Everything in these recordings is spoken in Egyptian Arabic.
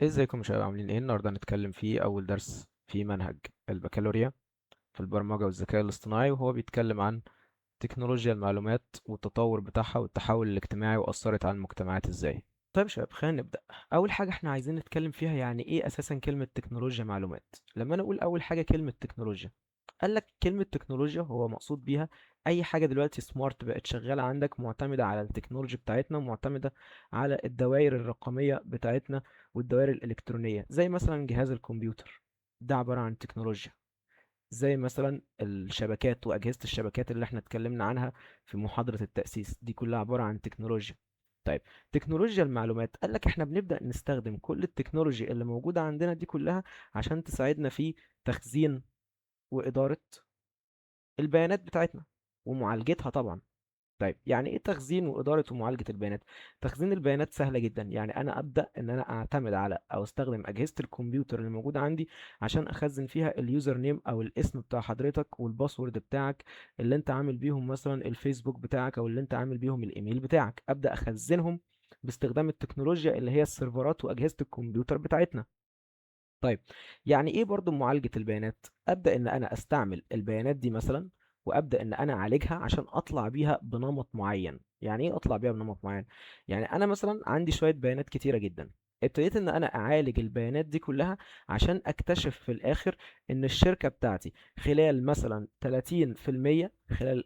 ازيكم يا شباب، عاملين ايه؟ النهارده هنتكلم فيه اول درس في منهج البكالوريا في البرمجة والذكاء الاصطناعي، وهو بيتكلم عن تكنولوجيا المعلومات والتطور بتاعها والتحول الاجتماعي واثرت على المجتمعات ازاي. طيب يا شباب، خلينا نبدا. اول حاجة احنا عايزين نتكلم فيها يعني ايه اساسا كلمة تكنولوجيا معلومات. لما انا اقول اول حاجة كلمة تكنولوجيا، قال لك كلمة تكنولوجيا هو مقصود بيها اي حاجة دلوقتي smart بقت شغالة عندك، معتمدة على ال technology بتاعتنا ومعتمده على الدوائر الرقمية بتاعتنا والدوائر الالكترونية، زي مثلا جهاز الكمبيوتر ده عبارة عن تكنولوجيا، زي مثلا الشبكات واجهزة الشبكات اللي احنا اتكلمنا عنها في محاضرة التاسيس، دي كلها عبارة عن تكنولوجيا. طيب تكنولوجيا المعلومات قال لك احنا بنبدا نستخدم كل ال technology اللي موجودة عندنا دي كلها عشان تساعدنا في تخزين واداره البيانات بتاعتنا ومعالجتها طبعا. طيب يعني ايه تخزين واداره ومعالجة البيانات؟ تخزين البيانات سهلة جدا، يعني انا ابدا ان انا اعتمد على او استخدم اجهزة الكمبيوتر اللي موجودة عندي عشان اخزن فيها ال username او الاسم بتاع حضرتك وال password بتاعك اللي انت عامل بيهم مثلا الفيسبوك بتاعك او اللي انت عامل بيهم الايميل بتاعك، ابدا اخزنهم باستخدام التكنولوجيا اللي هي السيرفرات واجهزة الكمبيوتر بتاعتنا. طيب يعني ايه برضو معالجة البيانات؟ ابدا ان انا استعمل البيانات دي مثلا وابدا ان انا اعالجها عشان اطلع بيها بنمط معين. يعني ايه اطلع بيها بنمط معين؟ يعني انا مثلا عندي شوية بيانات كتيرة جدا، ابتديت ان انا اعالج البيانات دي كلها عشان اكتشف في الاخر ان الشركة بتاعتي خلال مثلا 30%،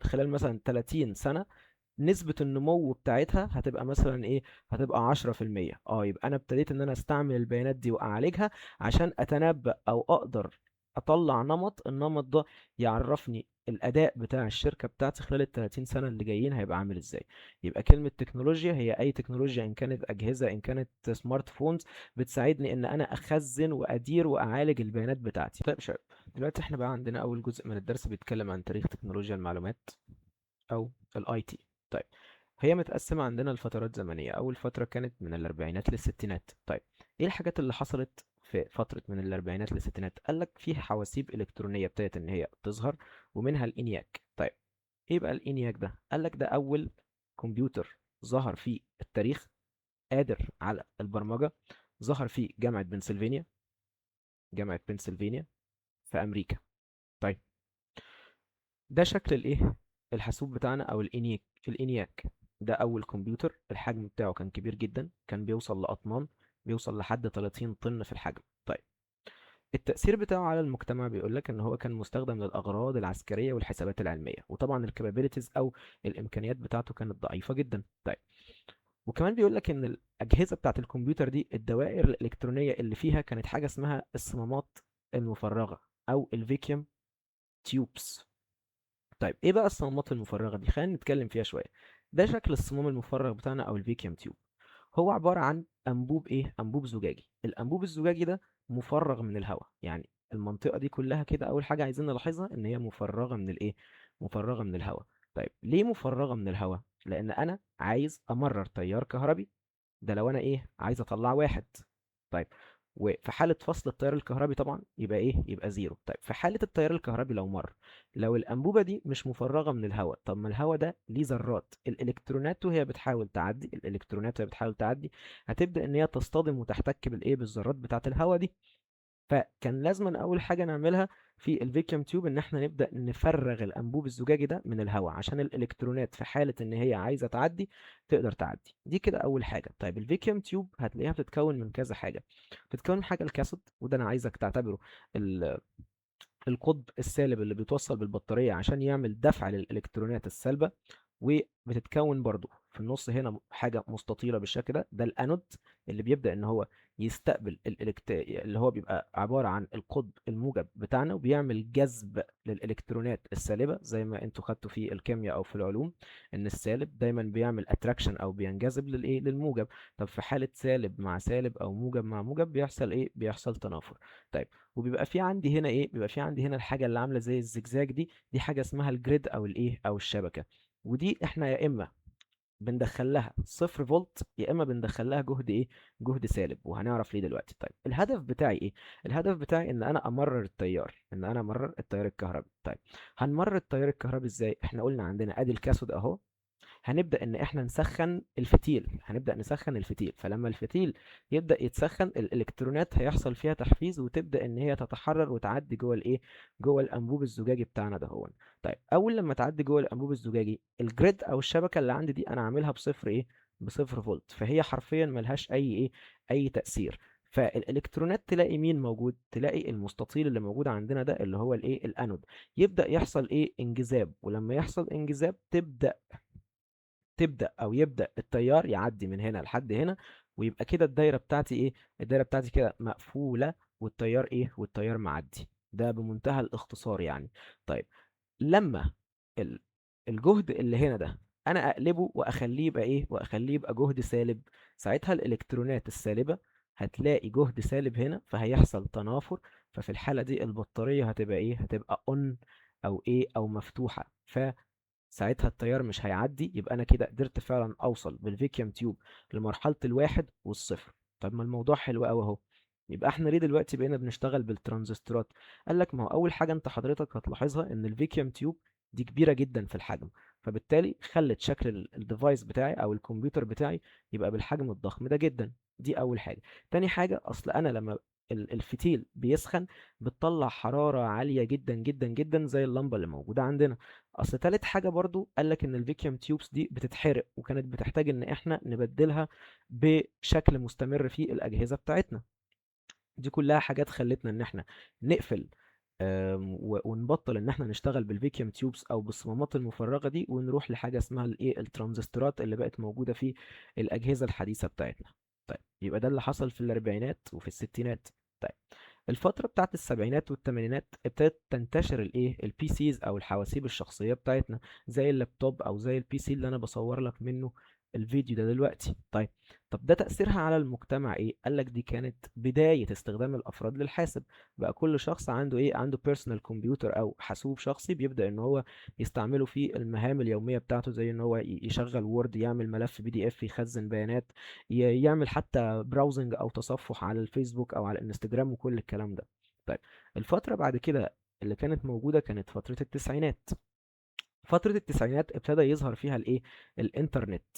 خلال مثلا 30 سنة نسبة النمو بتاعتها هتبقى مثلا ايه؟ هتبقى 10%. يبقى انا ابتديت ان انا استعمل البيانات دي واعالجها عشان اتنبأ او اقدر اطلع نمط، النمط ده يعرفني الاداء بتاع الشركة بتاعتي خلال ال 30 سنة اللي جايين هيبقى عامل ازاي. يبقى كلمة تكنولوجيا هي اي تكنولوجيا، ان كانت اجهزة ان كانت smart phones، بتساعدني ان انا اخزن وادير واعالج البيانات بتاعتي. طيب يا شباب، دلوقتي احنا بقى عندنا اول جزء من الدرس بيتكلم عن تاريخ تكنولوجيا المعلومات او ال IT. طيب هي متقسمة عندنا لفترات زمنية. أول فترة كانت من الأربعينات للستينات. طيب إيه الحاجات اللي حصلت في فترة من الأربعينات للستينات؟ قال لك في حواسيب إلكترونية ابتدت إن هي تظهر، ومنها الإنياك. طيب إيه بقى الإنياك ده؟ قال لك ده أول كمبيوتر ظهر في التاريخ قادر على البرمجة، ظهر في جامعة بنسلفانيا، جامعة بنسلفانيا في أمريكا. طيب ده شكل الإيه؟ الحاسوب بتاعنا أو الإنياك. الإنياك ده أول كمبيوتر، الحجم بتاعه كان كبير جدا، كان بيوصل لأطنان، بيوصل لحد 30 طن في الحجم. طيب التأثير بتاعه على المجتمع بيقول لك إن هو كان مستخدم للأغراض العسكرية والحسابات العلمية، وطبعا ال capabilities أو الإمكانيات بتاعته كانت ضعيفة جدا. طيب وكمان بيقول لك إن الأجهزة بتاعت الكمبيوتر دي الدوائر الإلكترونية اللي فيها كانت حاجة اسمها الصمامات المفرغة أو ال vacuum tubes. طيب ايه بقى الصمامات المفرغه دي؟ خلينا نتكلم فيها شوية. ده شكل الصمام المفرغ بتاعنا او ال vacuum tube. هو عبارة عن انبوب ايه؟ انبوب زجاجي. الانبوب الزجاجي ده مفرغ من الهواء، يعني المنطقة دي كلها كده اول حاجة عايزين نلاحظها ان هي مفرغة من الايه؟ مفرغة من الهواء. طيب ليه مفرغة من الهواء؟ لان انا عايز امرر تيار كهربي، ده لو انا ايه؟ عايز اطلع واحد. طيب وفي حالة فصل التيار الكهربي طبعا يبقى ايه؟ يبقى zero. طيب في حالة التيار الكهربي لو مر، لو الأنبوبة دي مش مفرغة من الهواء، طب ما الهواء ده ليه ذرات، الإلكترونات وهي بتحاول تعدي، الإلكترونات وهي بتحاول تعدي هتبدأ إن هي تصطدم وتحتك بالإيه؟ بالذرات بتاعة الهواء دي. فكان لازما أول حاجة نعملها في ال vacuum tube إن إحنا نبدأ نفرغ الأنبوب الزجاجي ده من الهواء عشان الإلكترونات في حالة إن هي عايزة تعدي تقدر تعدي. دي كده أول حاجة. طيب ال vacuum tube هتلاقيها بتتكون من كذا حاجة. بتتكون من حاجة ال cathode، وده أنا عايزك تعتبره القطب السالب اللي بيتوصل بالبطارية عشان يعمل دفع للإلكترونات السالبة، وبتتكون برضو في النص هنا حاجة مستطيلة بالشكل ده، ده الأنود اللي بيبدأ إن هو يستقبل اللي هو بيبقى عبارة عن القطب الموجب بتاعنا، وبيعمل جذب للإلكترونات السالبة زي ما انتوا خدتوا في الكيمياء أو في العلوم إن السالب دايما بيعمل attraction أو بينجذب للإيه؟ للموجب. طب في حالة سالب مع سالب أو موجب مع موجب بيحصل إيه؟ بيحصل تنافر. طيب وبيبقى في عندي هنا إيه؟ بيبقى في عندي هنا الحاجة اللي عاملة زي الزجزاج دي، دي حاجة اسمها ال grid أو الإيه؟ أو الشبكة. ودي احنا يا اما بندخل لها 0 فولت يا اما بندخل لها جهد ايه؟ جهد سالب، وهنعرف ليه دلوقتي. طيب الهدف بتاعي ايه؟ الهدف بتاعي ان انا امرر التيار، ان انا امرر التيار الكهربي. طيب هنمرر التيار الكهربي ازاي؟ احنا قلنا عندنا ادي ال cathode اهو، هنبدأ ان احنا نسخن الفتيل، هنبدأ نسخن الفتيل. فلما الفتيل يبدأ يتسخن، الالكترونات هيحصل فيها تحفيز وتبدأ ان هي تتحرر وتعدي جوه الايه؟ جوه الانبوب الزجاجي بتاعنا ده هو. طيب اول لما تعدي جوه الانبوب الزجاجي، ال grid او الشبكة اللي عندي دي انا عاملها بصفر ايه؟ بصفر فولت، فهي حرفيا ملهاش اي ايه؟ اي تأثير. فالالكترونات تلاقي مين موجود؟ تلاقي المستطيل اللي موجود عندنا ده اللي هو الايه؟ الانود. يبدأ يحصل ايه؟ انجذاب. ولما يحصل انجذاب تبدأ او يبدأ التيار يعدي من هنا لحد هنا، ويبقى كده الدايرة بتاعتي ايه؟ الدايرة بتاعتي كده مقفولة، والتيار ايه؟ والتيار معدي. ده بمنتهى الاختصار يعني. طيب لما الجهد اللي هنا ده انا اقلبه واخليه يبقى ايه؟ واخليه يبقى جهد سالب، ساعتها الالكترونات السالبة هتلاقي جهد سالب هنا، فهيحصل تنافر. ففي الحالة دي البطارية هتبقى ايه؟ هتبقى on او ايه؟ او مفتوحة، فساعتها التيار مش هيعدي. يبقى انا كده قدرت فعلا اوصل بال vacuum tube لمرحلة الواحد والصفر. طب ما الموضوع حلو قوي اهو. يبقى احنا ليه دلوقتي بقينا بنشتغل بالترانزستورات؟ قال لك ما هو اول حاجة انت حضرتك هتلاحظها ان ال vacuum tube دي كبيرة جدا في الحجم، فبالتالي خلت شكل ال device بتاعي او الكمبيوتر بتاعي يبقى بالحجم الضخم ده جدا. دي اول حاجة. تاني حاجة، اصل انا لما الفتيل بيسخن بتطلع حرارة عالية جدا جدا جدا زي اللمبة اللي موجودة عندنا. اصل تالت حاجة برضو قال لك ان ال vacuum tubes دي بتتحرق، وكانت بتحتاج ان احنا نبدلها بشكل مستمر في الاجهزة بتاعتنا. دي كلها حاجات خلتنا ان احنا نقفل، ونبطل ان احنا نشتغل بال vacuum tubes او بالصمامات المفرغه دي، ونروح لحاجة اسمها الايه؟ الترانزستورات اللي بقت موجودة في الاجهزة الحديثة بتاعتنا. طيب يبقى ده اللي حصل في الاربعينات وفي الستينات. طيب الفترة بتاعت السبعينات والثمانينات ابتدت تنتشر الايه؟ ال PCs او الحواسيب الشخصية بتاعتنا، زي اللابتوب او زي ال PC اللي انا بصور لك منه الفيديو ده دلوقتي. طب ده تأثيرها على المجتمع ايه؟ قال لك دي كانت بداية استخدام الافراد للحاسب. بقى كل شخص عنده ايه؟ عنده personal computer او حاسوب شخصي بيبدأ ان هو يستعمله في المهام اليومية بتاعته، زي ان هو يشغل Word، يعمل ملف PDF، يخزن بيانات، يعمل حتى browsing او تصفح على الفيسبوك او على الانستجرام وكل الكلام ده. طيب الفترة بعد كده اللي كانت موجودة كانت فترة التسعينات. فترة التسعينات ابتدى يظهر فيها الايه؟ الانترنت،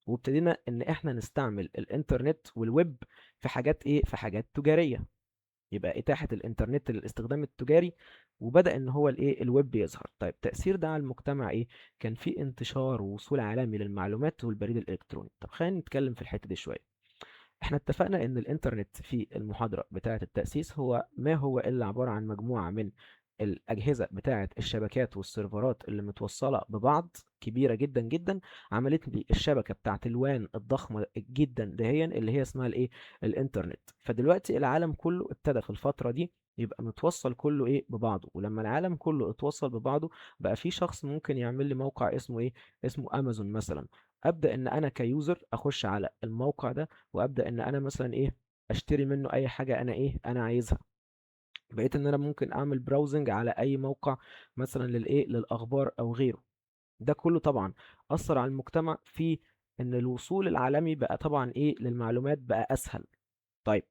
وابتدينا ان احنا نستعمل الانترنت والويب في حاجات ايه؟ في حاجات تجارية. يبقى اتاحة الانترنت للاستخدام التجاري، وبدأ ان هو الايه؟ الويب يظهر. طيب تأثير ده على المجتمع ايه؟ كان في انتشار ووصول عالمي للمعلومات والبريد الالكتروني. طب خلينا نتكلم في الحتة دي شوية. احنا اتفقنا ان الانترنت في المحاضرة بتاعة التأسيس هو ما هو الا عبارة عن مجموعة من الأجهزة بتاعة الشبكات والسيرفرات اللي متوصلة ببعض، كبيرة جدا جدا، عملت لي الشبكة بتاعة ال WAN الضخمة جدا دهيا اللي هي اسمها الايه؟ الانترنت. فدلوقتي العالم كله ابتدى في الفترة دي يبقى متوصل كله ايه؟ ببعضه. ولما العالم كله اتوصل ببعضه بقى في شخص ممكن يعمل لي موقع اسمه ايه؟ اسمه امازون مثلا. ابدا ان انا ك user اخش على الموقع ده وابدا ان انا مثلا ايه؟ اشتري منه اي حاجة انا ايه؟ انا عايزها. بقيت ان انا ممكن اعمل browsing على اي موقع مثلا للايه؟ للاخبار او غيره. ده كله طبعا اثر على المجتمع في ان الوصول العالمي بقى طبعا ايه؟ للمعلومات بقى اسهل. طيب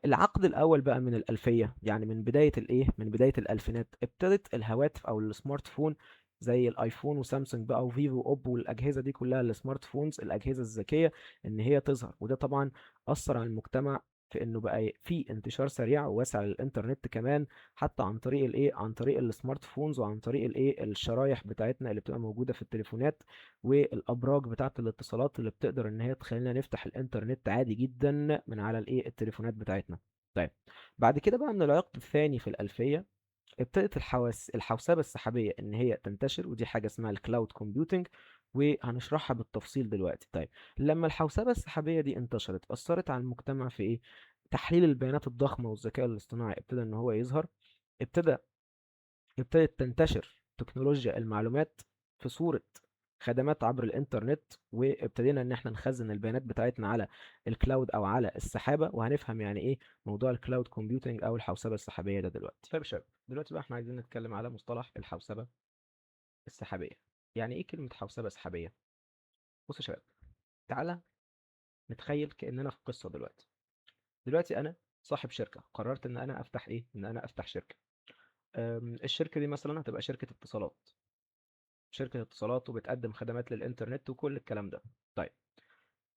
العقد الاول بقى من الالفية، يعني من بداية الايه؟ من بداية الالفينات ابتدت الهواتف او ال smartphone زي الايفون وسامسونج بقى وفيفو واوبو والاجهزة دي كلها ال smartphones، الاجهزة الذكية، ان هي تظهر. وده طبعا اثر على المجتمع في انه بقى في انتشار سريع وواسع للانترنت كمان، حتى عن طريق الايه؟ عن طريق ال smartphones وعن طريق الايه؟ الشرايح بتاعتنا اللي بتبقى موجودة في التليفونات والابراج بتاعه الاتصالات اللي بتقدر ان هي تخلينا نفتح الانترنت عادي جدا من على الايه؟ التليفونات بتاعتنا. طيب بعد كده بقى من العقد الثاني في الالفية ابتدت الحوسبه السحابيه ان هي تنتشر، ودي حاجة اسمها ال cloud computing وهنشرحها بالتفصيل دلوقتي. طيب لما الحوسبه السحابيه دي انتشرت اثرت على المجتمع في ايه؟ تحليل البيانات الضخمة والذكاء الاصطناعي ابتدى ان هو يظهر، ابتدت تنتشر تكنولوجيا المعلومات في صوره خدمات عبر الانترنت، وابتدينا ان احنا نخزن البيانات بتاعتنا على ال cloud او على السحابة، وهنفهم يعني ايه موضوع ال cloud computing او الحوسبه السحابيه ده دلوقتي. طيب يا شباب، دلوقتي بقى احنا عايزين نتكلم على مصطلح الحوسبه السحابيه. يعني ايه كلمة حوسبه سحابيه؟ بصوا يا شباب، تعالى نتخيل كاننا في قصة دلوقتي. دلوقتي انا صاحب شركة، قررت ان انا افتح ايه؟ ان انا افتح شركة. الشركة دي مثلا هتبقى شركة اتصالات. شركة اتصالات وبتقدم خدمات للإنترنت وكل الكلام ده. طيب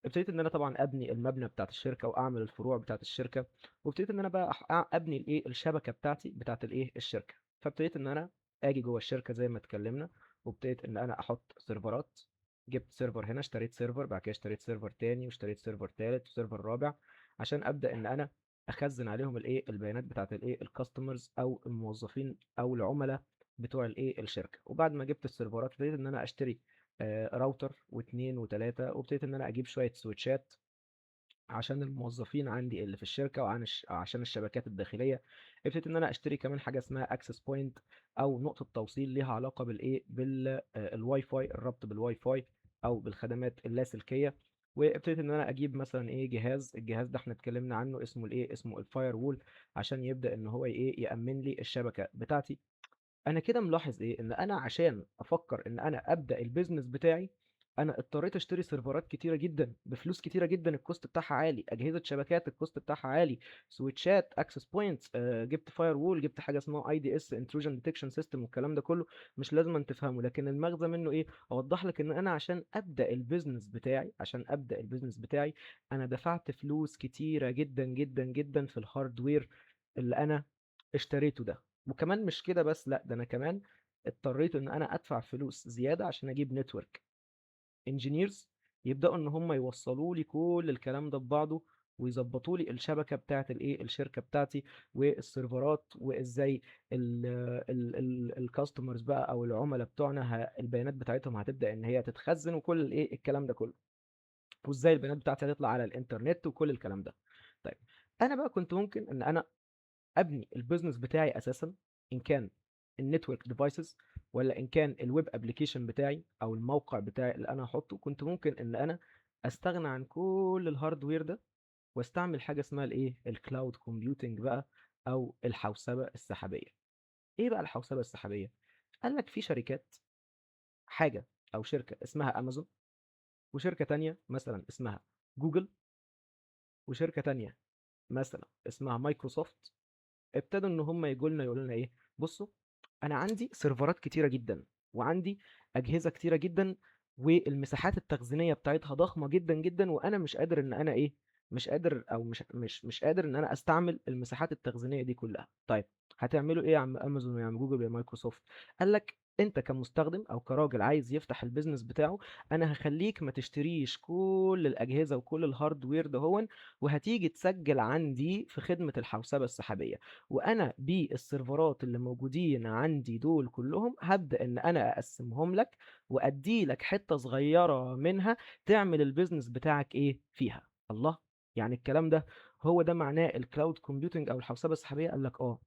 ابتديت ان انا طبعا ابني المبنى بتاعت الشركة واعمل الفروع بتاعت الشركه، وابتديت ان انا بقى ابني الايه الشبكة بتاعتي بتاعت الايه الشركه. فابتديت ان انا اجي جوه الشركة زي ما اتكلمنا، وابتديت ان انا احط سيرفرات. جبت server هنا، اشتريت server، بعد كده اشتريت server تاني، واشتريت server تالت، و server رابع، عشان ابدا ان انا اخزن عليهم الايه البيانات بتاعت الايه ال customers او الموظفين او العملاء بتوع الايه الشركه. وبعد ما جبت السيرفرات ابتديت ان انا اشتري راوتر واثنين وثلاثة، وابتديت ان انا اجيب شوية سويتشات عشان الموظفين عندي اللي في الشركة، عشان الشبكات الداخلية. ابتديت ان انا اشتري كمان حاجة اسمها access point او نقطة توصيل ليها علاقة بالايه بالواي فاي، الربط بالواي فاي او بالخدمات اللاسلكية. وابتديت ان انا اجيب مثلا ايه جهاز، الجهاز ده احنا اتكلمنا عنه اسمه الايه، اسمه ال firewall، عشان يبدأ ان هو ايه يأمن لي الشبكة بتاعتي. انا كده ملاحظ ايه، ان انا عشان افكر ان انا ابدا ال business بتاعي انا اضطريت اشتري سيرفرات كتيرة جدا بفلوس كتيرة جدا، ال cost بتاعها عالي، اجهزة شبكات ال cost بتاعها عالي، سويتشات، access points، جبت firewall، جبت حاجة اسمها IDS intrusion detection system، والكلام ده كله مش لازم أن تفهمه، لكن المغزى منه ايه، اوضح لك ان انا عشان ابدا ال business بتاعي، عشان ابدا ال business بتاعي انا دفعت فلوس كتيرة جدا جدا جدا في ال hardware اللي انا اشتريته ده. وكمان مش كده بس، لا ده انا كمان اضطريت ان انا ادفع فلوس زيادة عشان اجيب network engineers يبداوا ان هم يوصلوا لي كل الكلام ده ببعضه، ويظبطوا لي الشبكة بتاعه الايه الشركة بتاعتي والسيرفرات، وازاي ال customers بقى او العملاء بتوعنا البيانات بتاعتهم هتبدا ان هي تتخزن وكل الايه الكلام ده كله، وازاي البيانات بتاعتي هتطلع على الانترنت وكل الكلام ده. طيب انا بقى كنت ممكن ان انا ابني ال business بتاعي اساسا، ان كان ال network devices ولا ان كان ال web application بتاعي او الموقع بتاعي اللي انا هحطه، كنت ممكن ان انا استغنى عن كل ال hardware ده واستعمل حاجة اسمها الايه ال cloud computing بقى، او الحوسبه السحابيه. ايه بقى الحوسبه السحابيه؟ قال لك في شركات، حاجة او شركة اسمها امازون، وشركه تانية مثلا اسمها جوجل، وشركه تانية مثلا اسمها مايكروسوفت، ابتدوا ان هم يجوا لنا يقولوا لنا ايه، بصوا انا عندي سيرفرات كتيرة جدا وعندي اجهزة كتيرة جدا والمساحات التخزينيه بتاعتها ضخمة جدا جدا، وانا مش قادر ان انا ايه، مش قادر او مش مش مش قادر ان انا استعمل المساحات التخزينيه دي كلها. طيب هتعملوا ايه يا عم امازون ويا عم جوجل ويا مايكروسوفت؟ قال لك انت كمستخدم او كراجل عايز يفتح ال business بتاعه، انا هخليك ما تشتريش كل الاجهزة وكل ال hardware ده هون، وهتيجي تسجل عندي في خدمة الحوسبه السحابيه، وانا بالسيرفرات اللي موجودين عندي دول كلهم هبدا ان انا اقسمهم لك وادي لك حتة صغيرة منها تعمل ال business بتاعك ايه فيها. الله، يعني الكلام ده هو ده معناه ال cloud computing او الحوسبه السحابيه؟ قال لك اه،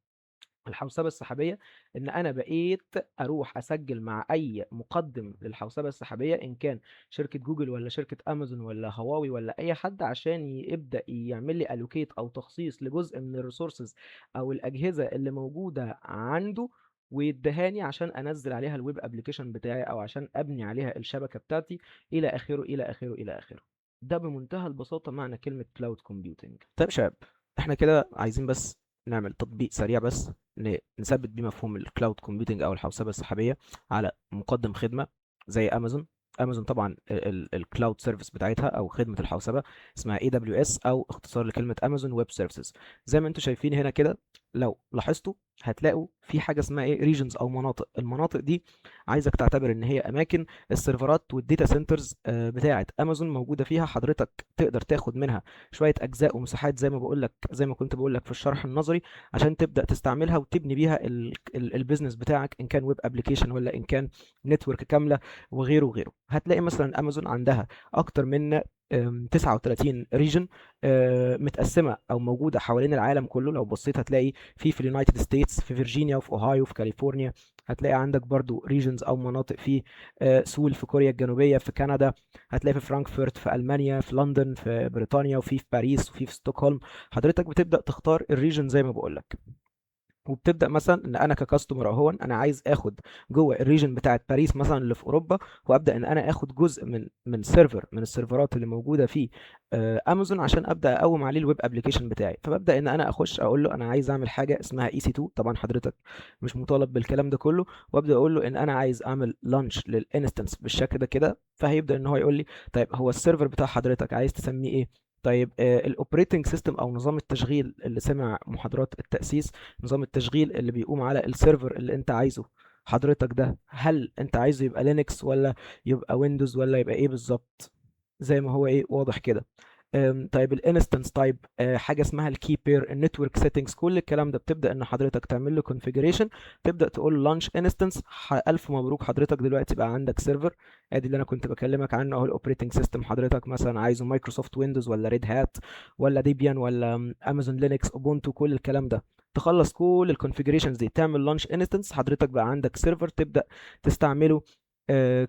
الحوسبه السحابيه ان انا بقيت اروح اسجل مع اي مقدم للحوسبه السحابيه، ان كان شركة جوجل ولا شركة امازون ولا هواوي ولا اي حد، عشان يبدا يعمل لي allocate او تخصيص لجزء من ال resources او الاجهزة اللي موجودة عنده ويدهاني عشان انزل عليها ال web application بتاعي او عشان ابني عليها الشبكة بتاعتي الى اخره الى اخره الى اخره. ده بمنتهى البساطة معنى كلمة cloud computing. طيب يا شباب، احنا كده عايزين بس نعمل تطبيق سريع بس نثبت بيه مفهوم ال cloud computing او الحوسبه السحابيه على مقدم خدمة زي امازون. امازون طبعا ال cloud service بتاعتها او خدمة الحوسبه اسمها AWS او اختصار لكلمة Amazon Web Services. زي ما انتم شايفين هنا كده، لو لاحظتوا هتلاقوا في حاجة اسمها ايه regions او مناطق. المناطق دي عايزك تعتبر ان هي اماكن السيرفرات وال data centers بتاعه امازون موجودة فيها. حضرتك تقدر تاخد منها شوية اجزاء ومساحات زي ما بقول لك، زي ما كنت بقول لك في الشرح النظري، عشان تبدا تستعملها وتبني بيها ال business بتاعك، ان كان web application ولا ان كان network كاملة وغيره وغيره. هتلاقي مثلا امازون عندها اكتر من 39 region متقسمه او موجودة حوالين العالم كله. لو بصيت هتلاقي في ال United States، في فيرجينيا وفي اوهايو وفي كاليفورنيا. هتلاقي عندك برضو regions او مناطق في سول في كوريا الجنوبية، في كندا، هتلاقي في فرانكفورت في المانيا، في لندن في بريطانيا، وفي باريس، وفي ستوكهولم. حضرتك بتبدا تختار ال region زي ما بقول لك. وبتبدا مثلا ان انا ك customer اهو انا عايز اخد جوه ال region بتاعت باريس مثلا اللي في اوروبا، وابدا ان انا اخد جزء من server من السيرفرات اللي موجودة في امازون عشان ابدا اقوم عليه ال web application بتاعي. فببدا ان انا اخش اقول له انا عايز اعمل حاجة اسمها EC2، طبعا حضرتك مش مطالب بالكلام ده كله، وابدا اقول له ان انا عايز اعمل launch لل instance بالشكل ده كده. فهيبدا ان هو يقول لي طيب هو ال server بتاع حضرتك عايز تسميه ايه؟ طيب ال operating system او نظام التشغيل، اللي سمع محاضرات التاسيس، نظام التشغيل اللي بيقوم على ال server اللي انت عايزه حضرتك ده، هل انت عايزه يبقى Linux ولا يبقى Windows ولا يبقى ايه بالظبط، زي ما هو ايه واضح كده. طيب ال instance type، حاجة اسمها ال key pair، ال network settings، كل الكلام ده بتبدا ان حضرتك تعمل له configuration، تبدا تقول launch instance. الف مبروك، حضرتك دلوقتي بقى عندك server. ادي اللي انا كنت بكلمك عنه اهو، ال operating system حضرتك مثلا عايزه Microsoft Windows ولا Red Hat ولا Debian ولا Amazon Linux Ubuntu، كل الكلام ده. تخلص كل ال configurations دي، تعمل launch instance، حضرتك بقى عندك server تبدا تستعمله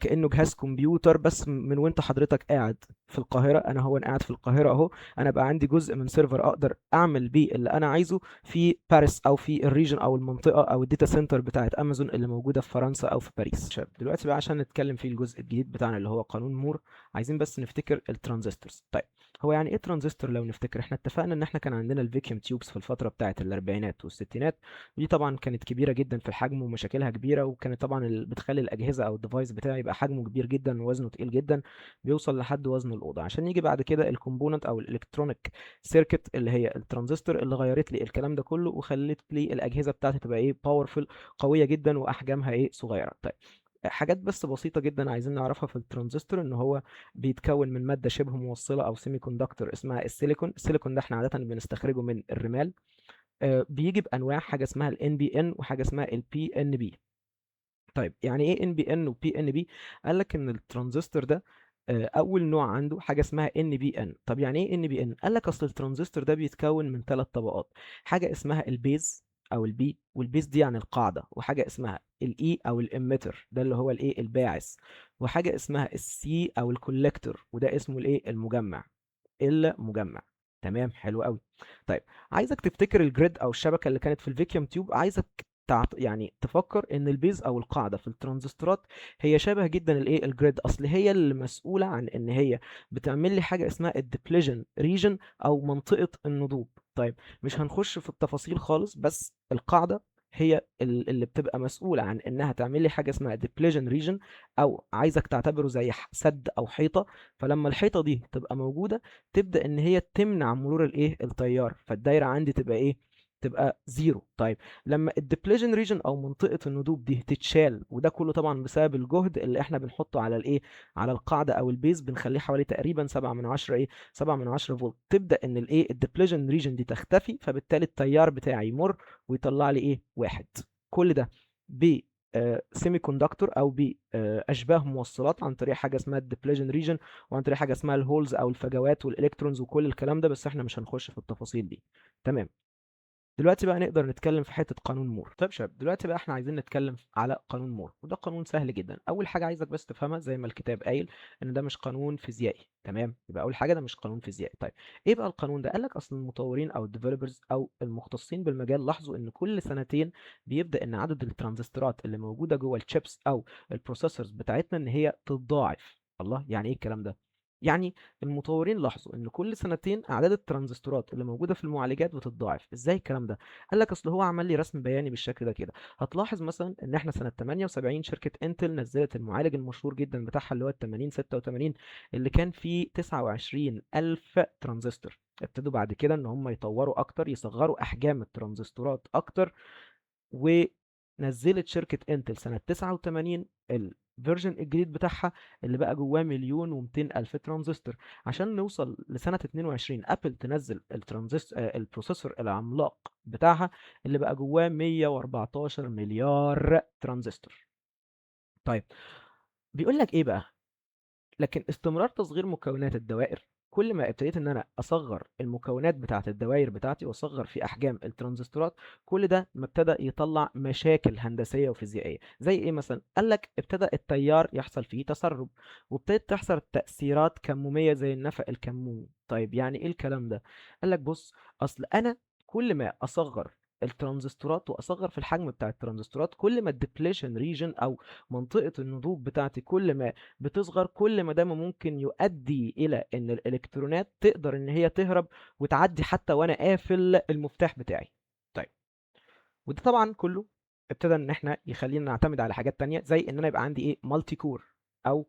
كانه جهاز كمبيوتر بس من وانت حضرتك قاعد في القاهرة. انا هو أنا قاعد في القاهرة اهو، انا بقى عندي جزء من server اقدر اعمل بيه اللي انا عايزه في باريس او في ال region او المنطقة او ال data center بتاعت امازون اللي موجودة في فرنسا او في باريس. شباب دلوقتي بقى عشان نتكلم في الجزء الجديد بتاعنا اللي هو قانون مور، عايزين بس نفتكر ال transistors. طيب هو يعني ايه ترانزستور؟ لو نفتكر احنا اتفقنا ان احنا كان عندنا ال vacuum tubes في الفترة بتاعت الاربعينات والستينات، ودي طبعا كانت كبيرة جدا في الحجم ومشاكلها كبيرة، وكانت طبعا بتخلي الاجهزة او ال device بتاعي يبقى حجمه كبير جدا ووزنه تقيل جدا، بيوصل لحد وزن الاوضة. عشان يجي بعد كده ال component او ال electronic circuit اللي هي الترانزستور، اللي غيرت لي الكلام ده كله وخلت لي الاجهزة بتاعتي تبقى ايه powerful، قوية جدا واحجامها ايه صغيرة. طيب حاجات بس بسيطة جدا عايزين نعرفها في الترانزستور، ان هو بيتكون من مادة شبه موصلة او semiconductor اسمها السيليكون. السيليكون ده احنا عادة بنستخرجه من الرمال. بيجي بانواع، حاجة اسمها ال NPN وحاجة اسمها ال PNP. طيب يعني ايه NPN و PNP؟ قال لك ان الترانزستور ده اول نوع عنده حاجة اسمها NPN. طب يعني ايه NPN؟ قال لك اصل الترانزستور ده بيتكون من 3 طبقات، حاجة اسمها ال base او ال B، وال base دي يعني القاعدة، وحاجه اسمها ال E او ال emitter ده اللي هو الايه الباعث، وحاجه اسمها ال C او ال collector وده اسمه الايه المجمع، المجمع. تمام، حلو قوي. طيب عايزك تفتكر ال grid او الشبكة اللي كانت في ال vacuum tube، عايزك يعني تفكر ان ال base او القاعدة في الترانزستورات هي شبه جدا الايه ال grid، اصل هي اللي مسؤولة عن ان هي بتعمل لي حاجة اسمها ال depletion region او منطقة الندوب. طيب مش هنخش في التفاصيل خالص، بس القاعدة هي اللي بتبقى مسؤولة عن انها تعمل لي حاجة اسمها depletion region، او عايزك تعتبره زي سد او حيطة. فلما الحيطة دي تبقى موجودة تبدا ان هي تمنع مرور الايه التيار، فالدايره عندي تبقى ايه، تبقى zero. طيب لما ال depletion region او منطقة الندوب دي تتشال، وده كله طبعا بسبب الجهد اللي احنا بنحطه على الايه، على القاعدة او ال base، بنخليه حوالي تقريبا 7 من 10 ايه، 7 من 10 فولت، تبدا ان الايه ال depletion region دي تختفي، فبالتالي التيار بتاعي يمر ويطلع لي ايه واحد. كل ده ب semiconductor او باشباه موصلات عن طريق حاجة اسمها ال depletion region، وعن طريق حاجة اسمها ال holes او الفجوات وال electrons وكل الكلام ده، بس احنا مش هنخش في التفاصيل دي. تمام، دلوقتي بقى نقدر نتكلم في حتة قانون مور. طيب شباب دلوقتي بقى احنا عايزين نتكلم على قانون مور، وده قانون سهل جدا. اول حاجة عايزك بس تفهمها زي ما الكتاب قايل ان ده مش قانون فيزيائي. تمام، يبقى اول حاجة ده مش قانون فيزيائي. طيب ايه بقى القانون ده؟ قال لك اصل المطورين او ال developers او المختصين بالمجال لاحظوا ان كل سنتين بيبدا ان عدد الترانزستورات اللي موجودة جوه الشيبس او ال processors بتاعتنا ان هي تتضاعف. الله، يعني ايه الكلام ده؟ يعني المطورين لاحظوا ان كل سنتين اعداد الترانزستورات اللي موجودة في المعالجات بتتضاعف. ازاي الكلام ده؟ قال لك اصل هو عمل لي رسم بياني بالشكل ده كده. هتلاحظ مثلا ان احنا سنة 78 شركة انتل نزلت المعالج المشهور جدا بتاعها اللي هو ال 8086 اللي كان فيه 29000 ترانزستور. ابتدوا بعد كده ان هم يطوروا اكتر، يصغروا احجام الترانزستورات اكتر، ونزلت شركة انتل سنة 89 ال version الجديد بتاعها اللي بقى جواه 1,200,000 ترانزستور. عشان نوصل لسنة 22 ابل تنزل ال processor العملاق بتاعها اللي بقى جواه 114 مليار ترانزستور. طيب بيقول لك ايه بقى؟ لكن استمرار تصغير مكونات الدوائر، كل ما ابتديت ان انا اصغر المكونات بتاعه الدوائر بتاعتي واصغر في احجام الترانزستورات، كل ده ما ابتدى يطلع مشاكل هندسية وفيزيائيه. زي ايه مثلا؟ قال لك ابتدى التيار يحصل فيه تسرب، وابتدت تحصل تاثيرات كموميه زي النفق الكمومي. طيب يعني ايه الكلام ده؟ قال لك بص، اصل انا كل ما اصغر الترانزستورات واصغر في الحجم بتاع الترانزستورات، كل ما ال depletion region او منطقة النضوب بتاعتي كل ما بتصغر، كل ما ده ممكن يؤدي الى ان الالكترونات تقدر ان هي تهرب وتعدي حتى وانا قافل المفتاح بتاعي. طيب وده طبعا كله ابتدى ان احنا يخلينا نعتمد على حاجات تانية، زي ان انا يبقى عندي ايه multi core او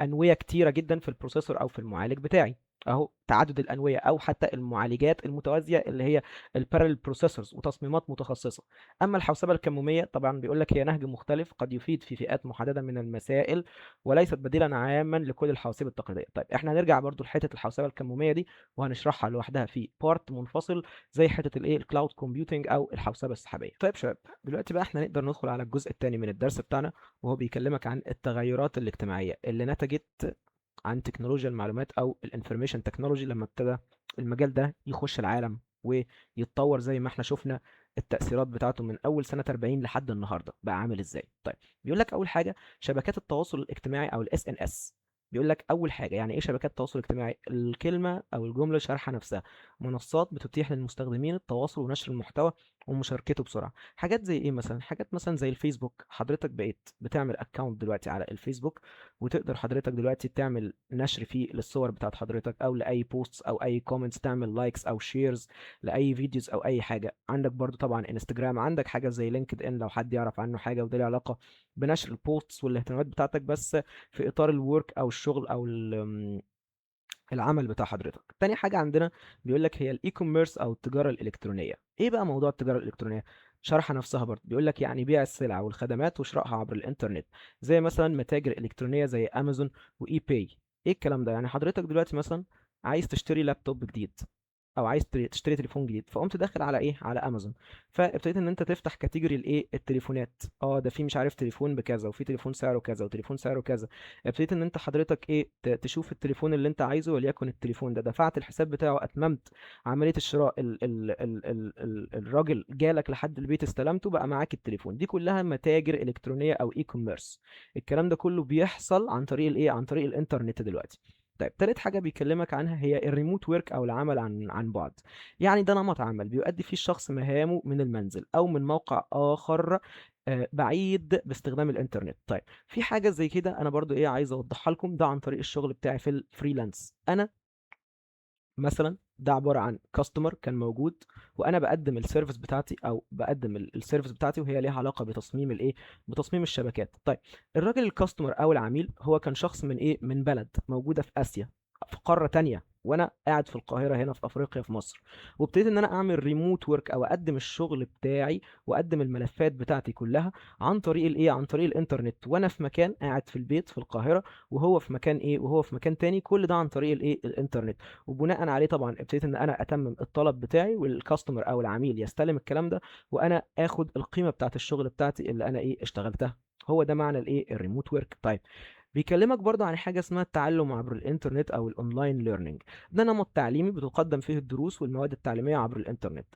انوية كتيرة جدا في ال processor او في المعالج بتاعي، اهو تعدد الانويه او حتى المعالجات المتوازيه اللي هي ال parallel processors وتصميمات متخصصة. اما الحوسبه الكموميه طبعا بيقول لك هي نهج مختلف قد يفيد في فئات محددة من المسائل وليست بديلا عاما لكل الحواسيب التقليدية. طيب احنا هنرجع برضو لحته الحوسبه الكموميه دي وهنشرحها لوحدها في part منفصل زي حتة الايه ال cloud computing او الحوسبه السحابيه. طيب شباب، دلوقتي بقى احنا نقدر ندخل على الجزء الثاني من الدرس بتاعنا، وهو بيكلمك عن التغيرات الاجتماعية اللي نتجت عن تكنولوجيا المعلومات او ال information technology لما ابتدى المجال ده يخش العالم ويتطور زي ما احنا شفنا التأثيرات بتاعته من اول سنة 40 لحد النهارده بقى عامل ازاي. طيب بيقول لك اول حاجة شبكات التواصل الاجتماعي او ال SNS. بيقول لك اول حاجة يعني ايه شبكات التواصل الاجتماعي؟ الكلمة او الجملة شارحة نفسها، منصات بتتيح للمستخدمين التواصل ونشر المحتوى ومشاركته بسرعة. حاجات زي ايه مثلا؟ حاجات مثلا زي الفيسبوك. حضرتك بقيت بتعمل account دلوقتي على الفيسبوك، وتقدر حضرتك دلوقتي تعمل نشر فيه للصور بتاعت حضرتك او لاي posts او اي comments، تعمل likes او shares لاي videos او اي حاجة. عندك برضو طبعا انستجرام، عندك حاجة زي LinkedIn لو حد يعرف عنه حاجة، وده له علاقة بنشر ال posts والاهتمامات بتاعتك بس في اطار ال work او الشغل او العمل بتاع حضرتك. تاني حاجة عندنا بيقول لك هي ال e-commerce او التجارة الالكترونية. ايه بقى موضوع التجارة الالكترونية؟ شرح نفسها برضه، بيقول لك يعني بيع السلع والخدمات وشرائها عبر الانترنت، زي مثلا متاجر الكترونية زي امازون و eBay. ايه الكلام ده؟ يعني حضرتك دلوقتي مثلا عايز تشتري لابتوب جديد او عايز تشتري تليفون جديد، فقمت داخل على ايه؟ على امازون، فابتديت ان انت تفتح category الايه؟ التليفونات. ده في مش عارف تليفون بكذا، وفي تليفون سعره كذا، وتليفون سعره كذا. ابتديت ان انت حضرتك ايه تشوف التليفون اللي انت عايزه، وليكن التليفون ده دفعت الحساب بتاعه، اتممت عملية الشراء، ال ال ال ال ال الراجل جالك لحد البيت استلمته، بقى معاك التليفون. دي كلها متاجر الكترونية او e-commerce. الكلام ده كله بيحصل عن طريق الايه؟ عن طريق الانترنت دلوقتي. طيب تالت حاجة بيكلمك عنها هي ال remote work أو العمل عن بعد. يعني ده نمط عمل بيؤدي فيه الشخص مهامه من المنزل أو من موقع آخر بعيد باستخدام الإنترنت. طيب في حاجة زي كده أنا برضو إيه عايز أوضحها لكم، ده عن طريق الشغل بتاعي في ال freelance. أنا مثلا ده عبارة عن customer كان موجود، وأنا بقدم ال service بتاعتي أو بقدم ال service بتاعتي وهي ليها علاقة بتصميم الإيه؟ بتصميم الشبكات. طيب الراجل ال customer أو العميل هو كان شخص من إيه؟ من بلد موجودة في آسيا، في قارة تانية، وأنا قاعد في القاهرة هنا في أفريقيا في مصر، وابتديت إن أنا أعمل remote work أو أقدم الشغل بتاعي وأقدم الملفات بتاعتي كلها عن طريق الإيه؟ عن طريق الإنترنت، وأنا في مكان قاعد في البيت في القاهرة، وهو في مكان إيه؟ وهو في مكان تاني، كل ده عن طريق الإيه؟ الإنترنت. وبناء عليه طبعا ابتديت ان انا اتمم الطلب بتاعي، وال customer او العميل يستلم الكلام ده، وانا اخد القيمة بتاعت الشغل بتاعتي اللي انا ايه اشتغلتها. هو ده معنى الايه؟ ال remote work. طيب بيكلمك برضه عن حاجة اسمها التعلم عبر الانترنت او ال online learning. ده نمط تعليمي بتقدم فيه الدروس والمواد التعليمية عبر الانترنت،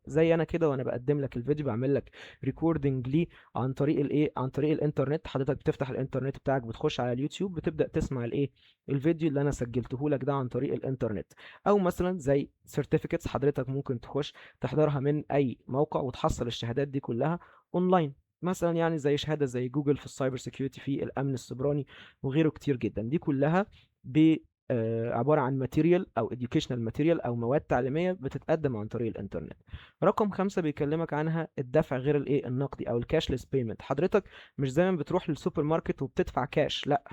زي انا كده وانا بقدم لك الفيديو بعمل لك recording ليه عن طريق الايه؟ عن طريق الانترنت. حضرتك بتفتح الانترنت بتاعك، بتخش على اليوتيوب، بتبدا تسمع الايه؟ الفيديو اللي انا سجلته لك ده عن طريق الانترنت. او مثلا زي certificates حضرتك ممكن تخش تحضرها من اي موقع وتحصل الشهادات دي كلها اونلاين، مثلا يعني زي شهادة زي جوجل في ال cyber security في الامن السيبراني وغيره كتير جدا. دي كلها عبارة عن material او educational material او مواد تعليمية بتتقدم عن طريق الانترنت. رقم 5 بيكلمك عنها الدفع غير الايه؟ النقدي او ال cashless payment. حضرتك مش زي ما بتروح للسوبر ماركت وبتدفع كاش، لا،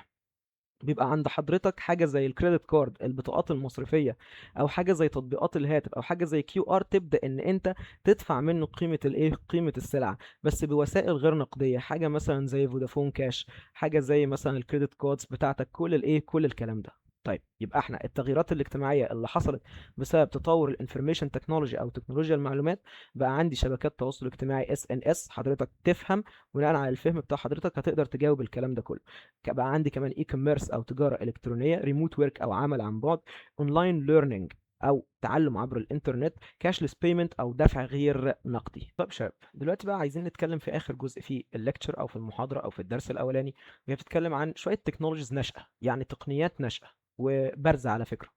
بيبقى عند حضرتك حاجة زي ال credit card، البطاقات المصرفية، او حاجة زي تطبيقات الهاتف، او حاجة زي QR، تبدأ ان انت تدفع منه قيمة الايه؟ قيمة السلعة، بس بوسائل غير نقدية، حاجة مثلا زي فودافون كاش، حاجة زي مثلا ال credit cards بتاعتك، كل الايه؟ كل الكلام ده. طيب يبقى احنا التغييرات الاجتماعية اللي حصلت بسبب تطور ال information technology او تكنولوجيا المعلومات، بقى عندي شبكات تواصل اجتماعي SNS. حضرتك تفهم، بناء على الفهم بتاع حضرتك هتقدر تجاوب الكلام ده كله. بقى عندي كمان e-commerce او تجارة الكترونية، remote work او عمل عن بعد، online learning او تعلم عبر الانترنت، cashless payment او دفع غير نقدي. طب شباب دلوقتي بقى عايزين نتكلم في اخر جزء في ال lecture او في المحاضرة او في الدرس الاولاني، وهي بتتكلم عن شوية technologies ناشئة، يعني تقنيات ناشئة وبارزة على فكرة.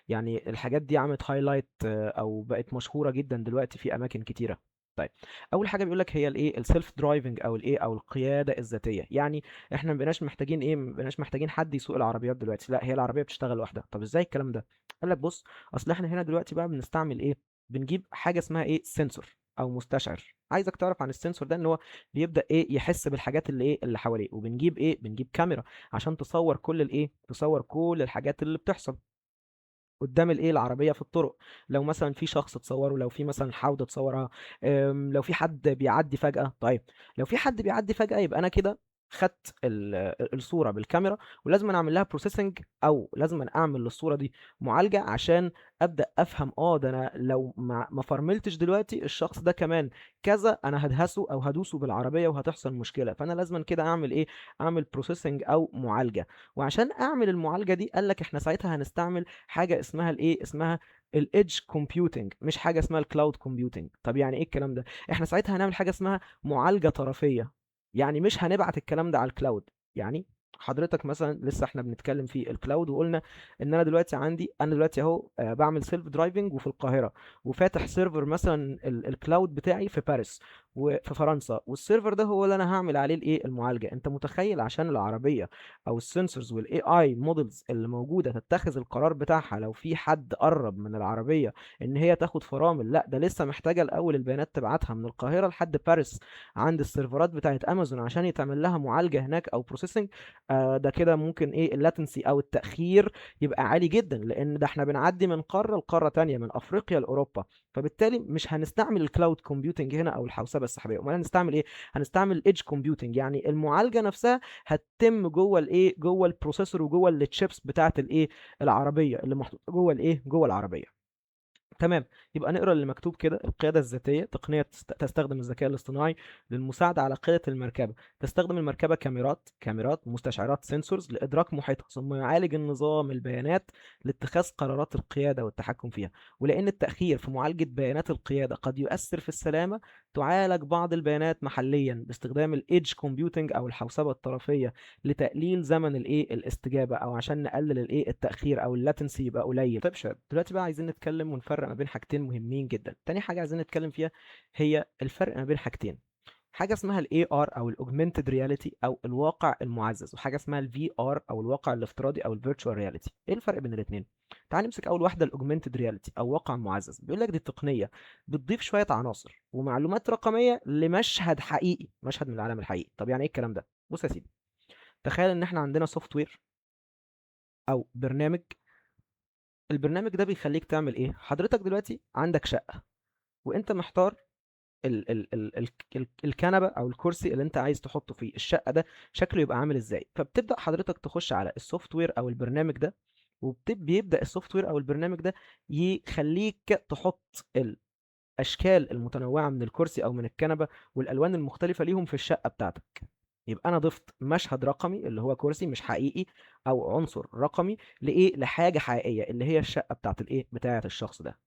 يعني الحاجات دي عملت highlight او بقت مشهورة جدا دلوقتي في اماكن كتيرة. طيب اول حاجة بيقول لك هي الايه؟ ال self driving او الايه؟ او القيادة الذاتية. يعني احنا ما بقيناش محتاجين ايه؟ ما بقيناش محتاجين حد يسوق العربيات دلوقتي، لا هي العربية بتشتغل لوحدها. طب ازاي الكلام ده؟ قال لك بص، اصل احنا هنا دلوقتي بقى بنستعمل ايه؟ بنجيب حاجة اسمها ايه؟ sensor او مستشعر. عايزك تعرف عن ال sensor ده ان هو بيبدا ايه؟ يحس بالحاجات اللي ايه؟ اللي حواليه. وبنجيب ايه؟ بنجيب كاميرا عشان تصور كل الايه؟ تصور كل الحاجات اللي بتحصل قدام الايه؟ العربية في الطرق. لو مثلا في شخص تصوره، لو في مثلا حوض تصورها، لو في حد بيعدي فجاة. طيب لو في حد بيعدي فجاة يبقى انا كده خدت الصورة بالكاميرا، ولازم اعمل لها processing او لازم اعمل للصورة دي معالجة عشان ابدا افهم ده انا لو ما فرملتش دلوقتي الشخص ده كمان كذا انا هدهسه او هدوسه بالعربية وهتحصل مشكلة. فانا لازم كده اعمل ايه؟ اعمل processing او معالجة. وعشان اعمل المعالجة دي قال لك احنا ساعتها هنستعمل حاجة اسمها الايه؟ اسمها ال edge computing، مش حاجة اسمها ال cloud computing. طب يعني ايه الكلام ده؟ احنا ساعتها هنعمل حاجة اسمها معالجة طرفيه، يعني مش هنبعت الكلام ده على ال cloud. يعني حضرتك مثلا لسه احنا بنتكلم في ال cloud وقلنا ان انا دلوقتي عندي، انا دلوقتي اهو، بعمل self driving وفي القاهرة، وفاتح server مثلا ال cloud بتاعي في باريس وفي فرنسا، وال server ده هو اللي انا هعمل عليه الايه؟ المعالجة. انت متخيل عشان العربية او ال sensors وال AI models اللي موجودة تتخذ القرار بتاعها لو في حد قرب من العربية ان هي تاخد فرامل، لا ده لسه محتاجه الاول البيانات تبعتها من القاهرة لحد باريس عند السيرفرات بتاعت امازون عشان يتعمل لها معالجة هناك او processing. ده كده ممكن ايه؟ ال latency او التاخير يبقى عالي جدا، لان ده احنا بنعدي من قارة لقاره تانية، من افريقيا لاوروبا. فبالتالي مش هنستعمل ال cloud computing هنا او الحوسبه السحابيه. امال هنستعمل ايه؟ هنستعمل edge computing، يعني المعالجة نفسها هتتم جوه الايه؟ جوه ال processor وجوه التشيبس بتاعه الايه؟ العربية اللي محطوطة جوه الايه؟ جوه العربية. تمام. يبقى نقرا اللي مكتوب كده: القيادة الذاتية تقنية تستخدم الذكاء الاصطناعي للمساعدة على قيادة المركبة. تستخدم المركبة كاميرات مستشعرات sensors لادراك محيطها، ثم يعالج النظام البيانات لاتخاذ قرارات القيادة والتحكم فيها. ولان التاخير في معالجة بيانات القيادة قد يؤثر في السلامة، تعالج بعض البيانات محليا باستخدام ال edge computing او الحوسبه الطرفيه لتقليل زمن الايه؟ الاستجابة، او عشان نقلل الايه؟ التاخير او ال latency يبقى قليل. طيب شباب، دلوقتي بقى عايزين نتكلم ونفرق ما بين حاجتين مهمين جدا. تاني حاجة عايزين نتكلم فيها هي الفرق ما بين حاجتين، حاجة اسمها ال AR او ال augmented reality او الواقع المعزز، وحاجه اسمها ال VR او الواقع الافتراضي او ال virtual reality. ايه الفرق بين الاثنين؟ تعال نمسك اول واحدة، ال augmented reality او واقع معزز. بيقول لك دي تقنية بتضيف شوية عناصر ومعلومات رقمية لمشهد حقيقي، مشهد من العالم الحقيقي. طب يعني ايه الكلام ده؟ بص يا سيدي، تخيل ان احنا عندنا software او برنامج. البرنامج ده بيخليك تعمل ايه؟ حضرتك دلوقتي عندك شقه وانت محتار ال ال ال ال ال الكنبة او الكرسي اللي انت عايز تحطه في الشقة ده شكله يبقى عامل ازاي. فبتبدا حضرتك تخش على ال software او البرنامج ده، وبيبدا ال software او البرنامج ده يخليك تحط الاشكال المتنوعة من الكرسي او من الكنبة والالوان المختلفة ليهم في الشقة بتاعتك. يبقى انا ضفت مشهد رقمي اللي هو كرسي مش حقيقي او عنصر رقمي لايه؟ لحاجة حقيقية اللي هي الشقة بتاعت الايه؟ بتاعت الشخص ده.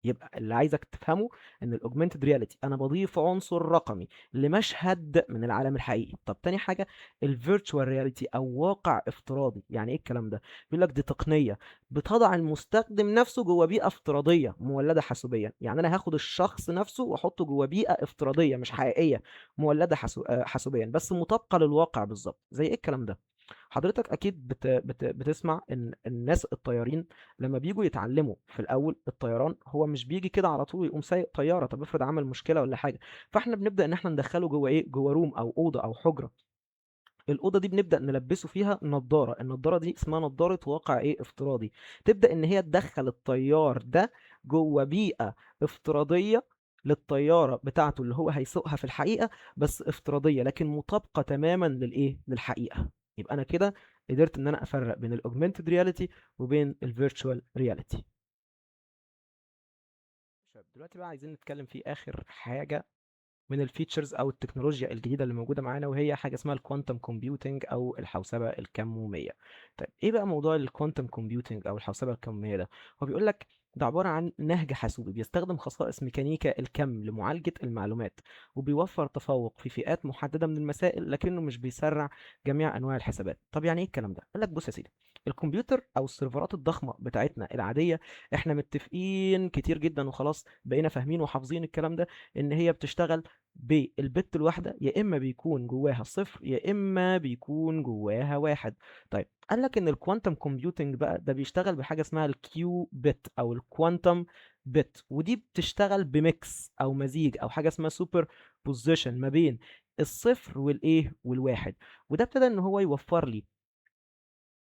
يبقى اللي عايزك تفهمه ان ال augmented reality انا بضيف عنصر رقمي لمشهد من العالم الحقيقي. طب تاني حاجة ال virtual reality او واقع افتراضي. يعني ايه الكلام ده؟ بيقول لك دي تقنية بتضع المستخدم نفسه جوه بيئة افتراضية مولده حاسوبيا. يعني انا هاخد الشخص نفسه واحطه جوه بيئة افتراضية مش حقيقية مولده حاسوبيا، بس مطابقه للواقع بالظبط. زي ايه الكلام ده؟ حضرتك اكيد بت بت بتسمع ان الناس الطيارين لما بيجوا يتعلموا في الاول الطيران، هو مش بيجي كده على طول يقوم سايق طيارة. طب افرض عمل مشكلة ولا حاجة، فاحنا بنبدا ان احنا ندخله جوه ايه؟ جوه room او اوضة او حجره. الاوضة دي بنبدا نلبسه فيها نظاره، النظارة دي اسمها نظاره واقع ايه؟ افتراضي. تبدا ان هي تدخل الطيار ده جوه بيئة افتراضية للطياره بتاعته اللي هو هيسوقها في الحقيقة، بس افتراضية لكن مطابقه تماما للايه؟ للحقيقة. يبقى انا كده قدرت ان انا افرق بين ال augmented reality وبين ال virtual reality. دلوقتي بقى عايزين نتكلم في اخر حاجة من ال features او التكنولوجيا الجديدة اللي موجودة معانا، وهي حاجة اسمها ال quantum computing او الحوسبه الكموميه. طيب ايه بقى موضوع ال quantum computing او الحوسبه الكموميه ده؟ هو بيقول لك ده عبارة عن نهج حاسوبي بيستخدم خصائص ميكانيكا الكم لمعالجة المعلومات، وبيوفر تفوق في فئات محددة من المسائل، لكنه مش بيسرع جميع أنواع الحسابات. طب يعني إيه الكلام ده؟ قال لك بص يا سيدي، الكمبيوتر أو السيرفرات الضخمة بتاعتنا العادية احنا متفقين كتير جدا وخلاص بقينا فاهمين وحافظين الكلام ده، إن هي بتشتغل بال bit الواحدة، يا إما بيكون جواها صفر يا إما بيكون جواها واحد. طيب قال لك ان ال quantum computing بقى ده بيشتغل بحاجة اسمها ال qubit او ال quantum bit، ودي بتشتغل ب mix او مزيج او حاجة اسمها superposition ما بين الصفر والايه والواحد، وده ابتدى ان هو يوفر لي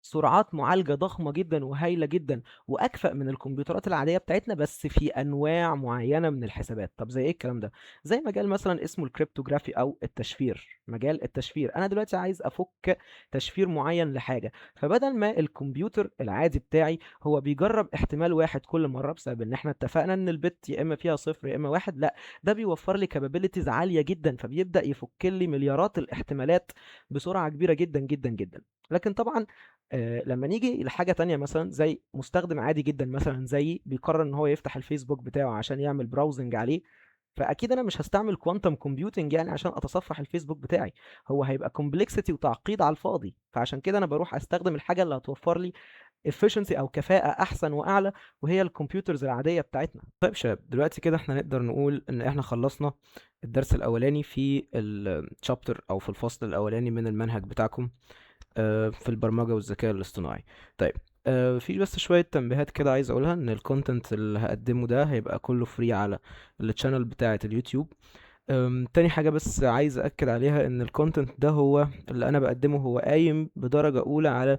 سرعات معالجة ضخمة جدا وهايلة جدا وأكفأ من الكمبيوترات العادية بتاعتنا، بس في أنواع معينة من الحسابات. طب زي إيه الكلام ده؟ زي مجال مثلا اسمه ال cryptography أو التشفير. مجال التشفير، أنا دلوقتي عايز أفك تشفير معين لحاجة، فبدل ما الكمبيوتر العادي بتاعي هو بيجرب احتمال واحد كل مرة بسبب إن إحنا اتفقنا إن ال bit يا إما فيها صفر يا إما واحد، لا ده بيوفر لي capabilities عالية جدا، فبيبدأ يفك لي مليارات الاحتمالات بسرعة كبيرة جدا جدا جدا. لكن طبعا لما نيجي لحاجة تانية مثلا زي مستخدم عادي جدا مثلا زي بيقرر ان هو يفتح الفيسبوك بتاعه عشان يعمل browsing عليه، فاكيد انا مش هستعمل quantum computing يعني عشان اتصفح الفيسبوك بتاعي، هو هيبقى complexity وتعقيد على الفاضي. فعشان كده انا بروح استخدم الحاجة اللي هتوفر لي efficiency او كفاءة احسن واعلى، وهي ال computers العادية بتاعتنا. طيب شباب، دلوقتي كده احنا نقدر نقول ان احنا خلصنا الدرس الاولاني في ال chapter او في الفصل الاولاني من المنهج بتاعكم في البرمجة والذكاء الاصطناعي. طيب في بس شوية تنبيهات كده عايز اقولها، ان ال content اللي هقدمه ده هيبقى كله free على ال channel بتاعة اليوتيوب. تاني حاجة بس عايز أأكد عليها، إن ال content ده هو اللي أنا بقدمه هو قايم بدرجة أولى على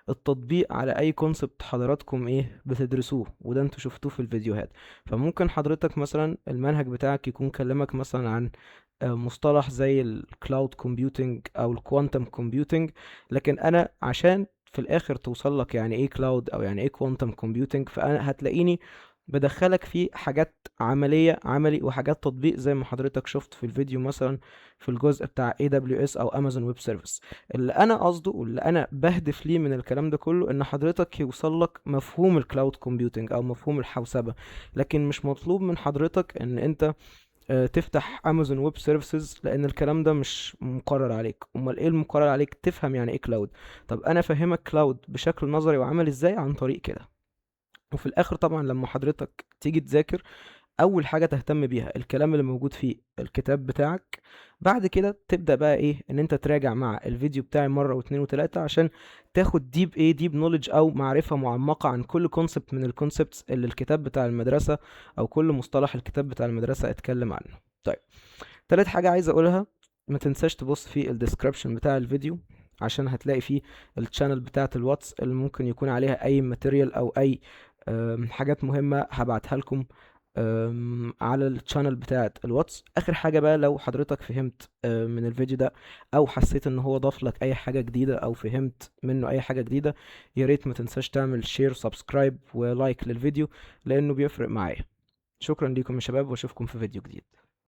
التطبيق على أي concept حضراتكم إيه بتدرسوه، وده انتوا شفتوه في الفيديوهات. فممكن حضرتك مثلا المنهج بتاعك يكون كلمك مثلا عن مصطلح زي ال cloud computing او ال quantum computing، لكن انا عشان في الاخر توصل لك يعني ايه cloud او يعني ايه quantum computing، فانا هتلاقيني بدخلك في حاجات عملية عملي وحاجات تطبيق زي ما حضرتك شفت في الفيديو مثلا في الجزء بتاع AWS او Amazon Web Service. اللي انا قصده واللي انا بهدف ليه من الكلام ده كله ان حضرتك يوصل لك مفهوم ال cloud computing او مفهوم الحوسبة، لكن مش مطلوب من حضرتك ان انت تفتح Amazon Web Services، لان الكلام ده مش مقرر عليك. امال ايه المقرر عليك؟ تفهم يعني ايه cloud. طب انا فاهمك cloud بشكل نظري وعملي ازاي عن طريق كده. وفي الاخر طبعا لما حضرتك تيجي تذاكر، اول حاجة تهتم بيها الكلام اللي موجود في الكتاب بتاعك، بعد كده تبدا بقى ايه ان انت تراجع مع الفيديو بتاعي مرة واتنين وتلاتة عشان تاخد deep ايه deep knowledge او معرفة معمقة عن كل concept من ال concepts اللي الكتاب بتاع المدرسة او كل مصطلح الكتاب بتاع المدرسة اتكلم عنه. طيب تالت حاجة عايز اقولها، ما تنساش تبص في ال description بتاع الفيديو عشان هتلاقي فيه ال channel بتاعه الواتس اللي ممكن يكون عليها اي material او اي حاجات مهمة هبعتها لكم على ال channel بتاعه الواتس. اخر حاجة بقى، لو حضرتك فهمت من الفيديو ده او حسيت ان هو ضاف لك اي حاجة جديدة او فهمت منه اي حاجة جديدة، يا ريت ما تنساش تعمل share subscribe و like للفيديو لانه بيفرق معايا. شكرا لكم يا شباب، واشوفكم في فيديو جديد.